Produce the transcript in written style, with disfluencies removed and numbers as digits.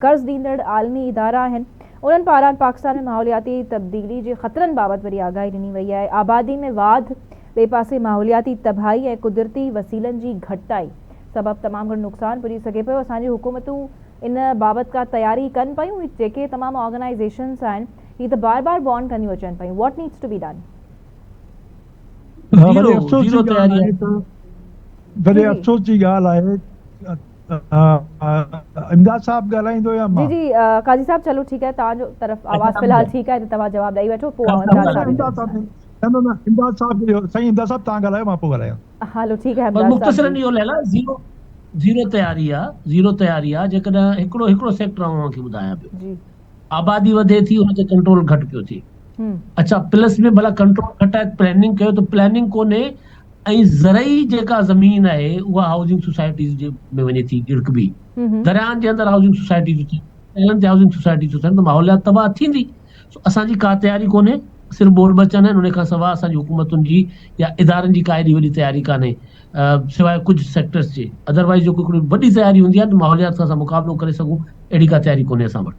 قرض ڏيندڙ عالمي ادارا آهن، انهن پاران پاڪستان ۾ ماحولياتي تبديلي جي خطرن بابت وري آگاهي ڏني وئي آهي. آبادي ۾ واڌ، ٻئي پاسي ماحولياتي تباهي ۽ قدرتي وسيلن جي گهٽتائي سبب تمام گهڻو نقصان پڄي سگهي پيو. اسان جون حڪومتون ان بابت ڪا تياري ڪن پيون؟ جيڪي تمام آرگنائيزيشنز آهن هي ته بار بار وارن ڪنديون اچن پيون. What needs to be done? وڏي افسوس جي ڳالهه آهي ته وڏي افسوس جي ڳالهه آهي امداد صاحب ڳالهائيندو يا مان؟ جي جي قاضي صاحب چلو ٺيڪ آهي توهان جو طرف آواز في الحال ٺيڪ آهي ته توهان جواب ڏئي وٺو پوء آئون امداد صاحب نه نه امداد صاحب سائين امداد صاحب توهان ڳالهايو مان پوء ڳالهايان. هلو ٺيڪ آهي امداد صاحب. مختصرا اهو ليلا زيرو زيرو تياري آ زيرو تياري آ جيڪڏهن هڪڙو هڪڙو سيڪٽر آئون اوهان کي ٻڌايان پيو آبادي وڌي ٿي ان تي ڪنٽرول گهٽ پيو ٿئي اڇا پلس ۾ ڀلا ڪنٽرول گهٽ آهي پلاننگ ڪيو ته پلاننگ ڪونهي ۽ زرعي جيڪا زمين آهي اها هائوسنگ سوسائٽيز جي ۾ وڃي ٿي ڳڙڪبي درياهن جي اندر هائوسنگ سوسائٽيز ٿيون ٽيلن تي هائوسنگ سوسائٽيز ٿيون ٿين ته ماحوليات تباهه ٿيندي سو اسان جي ڪا تياري ڪونهي صرف ٻول ٻچن آهن ان کان سواء اسان جي حڪومتن جي يا ادارن جي ڪا ايڏي وڏي تياري ڪانهي سواء ڪجهه سيڪٽرز جي ادروائز جيڪو هڪڙي وڏي تياري هوندي آهي ته ماحوليات سان اسان مقابلو ڪري سگهون اهڙي ڪا تياري ڪونهي اسان وٽ.